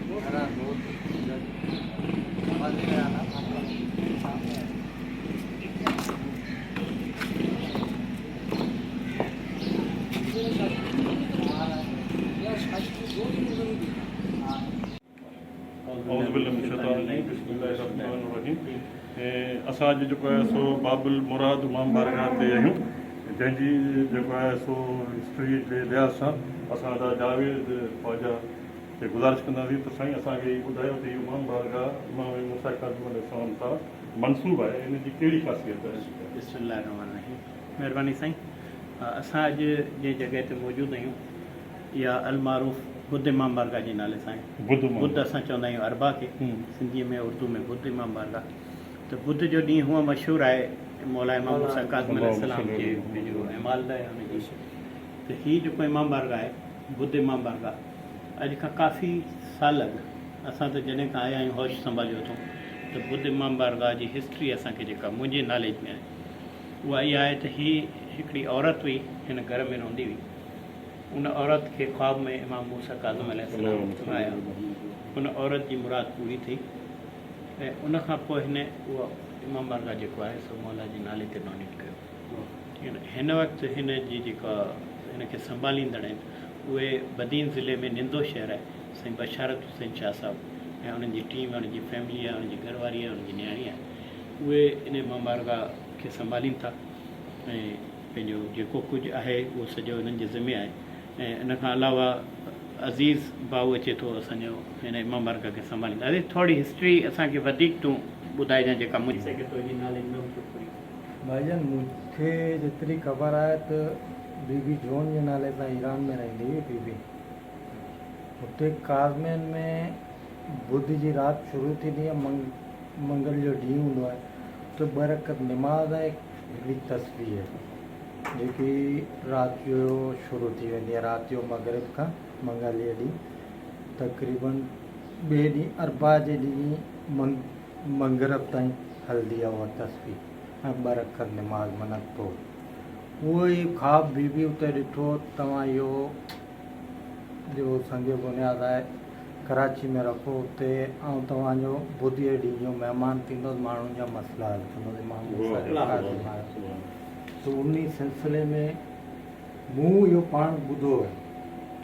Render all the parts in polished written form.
اعوذ بالله من الشيطان الرجيم بسم الله الرحمن الرحيم اسان اڄ جيڪو آهي سو باب المراد امام بارگاهه تي آهيون جنهن جي جيڪو آهي سو هسٽري جي لحاظ سان اسان ادا جاويد خواجه کي گذارش ڪنداسين ته سائين اسان کي هي ٻڌايو ته هي امام بارگاهه امام موسيٰ ڪاظم عليه السلام سان منسوب آهي ان جي ڪهڙي خاصيت آهي. بسم الله الرحمن الرحيم مهرباني سائين اسان اڄ جنهن جڳهه تي موجود آهيون اها المعروف ٻڌ امام بارگاهه جي نالي سان آهي. ٻڌ اسان چوندا آهيون اربع کي سنڌيء ۾ اردو ۾ ٻڌ امام بارگاهه ته ٻڌ جو ڏينهن هونء مشهور آهي مولا امام موسيٰ ڪاظم عليه السلام جي پنهنجو اعمال آهي ان جي ته هي جيڪو امام بارگاهه آهي ٻڌ امام بارگاهه اڄ کان ڪافي سال اڳ اسان ته جڏهن کان آيا آهيون هوش سنڀاليو اٿئون ته ٻڌ امام بارگاهه جي هسٽري اسان کي جيڪا منهنجي ناليج ۾ آهي اها اها آهي ته هي هڪڙي عورت هئي هن گهر ۾ رهندي هئي ان عورت کي خواب ۾ امام موسيٰ ڪاظم عليه السلام آيا. ان عورت جي مراد پوري ٿي ۽ ان کان پوء هن اهو امام بارگاهه جيڪو آهي سو مولا جي نالي تي ڊونيٽ ڪيو. هن وقت هن جي جيڪا هن کي سنڀاليندڙ آهن اهي بدين ضلعي ۾ نندو شهر آهي سائين بشارت حسين شاهه صاحب ۽ انهن جي ٽيم انهن جي فيملي آهي انهن جي گهر واري آهي انهن جي نياڻي آهي اهي ان امام بارگاهه کي سنڀالين ٿا ۽ پنهنجو جيڪو ڪجهه آهي اهو سڄو انهن جي ذمي آهي ۽ ان کان علاوه عزيز ڀائو اچي ٿو اسان جو هن امام بارگاهه کي سنڀاليندو عزيز ٿوري هسٽري اسان کي وڌيڪ تون ٻڌائجان جيڪا مون سگهي تنهنجي ناليج ۾ هجي پوري. ڀائيجان مون کي جيتري خبر آهي ته بي بي جون جي نالي سان ايران ۾ رهندي هئي بي بي هتي ڪاظمين ۾ بدھ جي رات شروع ٿيندي آهي منگل جو ڏينهن هوندو آهي اتي ٻه رڪعت نماز ۽ هڪڙي تسبيح جيڪي رات جو شروع ٿي ويندي آهي رات جو مغرب کان منگل جي ڏينهن تقريبن ٻئي ڏينهن اربع جي ڏينهن مغرب تائين هلندي آهي اها تسبيح ۽ ٻه رڪعت نماز معنيٰ پوء اهو ئي خواب بي بي اتي ڏٺو توهان اهو جو سنگ بنياد آهي ڪراچي ۾ رکو اتي آئون توهان جو بدھ جي ڏينهن جو مهمان ٿيندس ماڻهن جا مسئلا حل ڪندس امام موسيٰ جي قاضي مهاراج ته انهي سلسلي ۾ مون اهو پاڻ ٻڌو آهي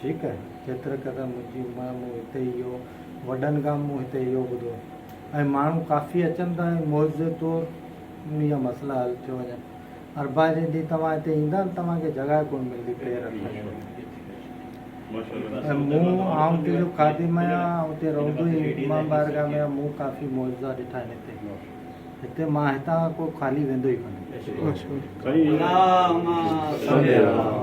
ٺيڪ آهي جيتري قدر منهنجي عمر مون هتي اهو وڏن کان مون هتي اهو ٻڌو ۽ ماڻهو ڪافي اچن ٿا ۽ معجزي طور انهي جا مسئلا حل ٿيو وڃن اربع جي ڏينهن توهان هتي ايندا نه توهان کي جڳهه ڪونه ملندي پير رکڻ جي. ۽ مون آئون اتي جو خادم آهيان آئون اتي رهندو ئي امام بارگاهه ۾ آهيان مون ڪافي معجزا ڏٺا آهن هتي هتي مان هتان کان ڪو خالي ويندو ئي ڪونهي. سائين.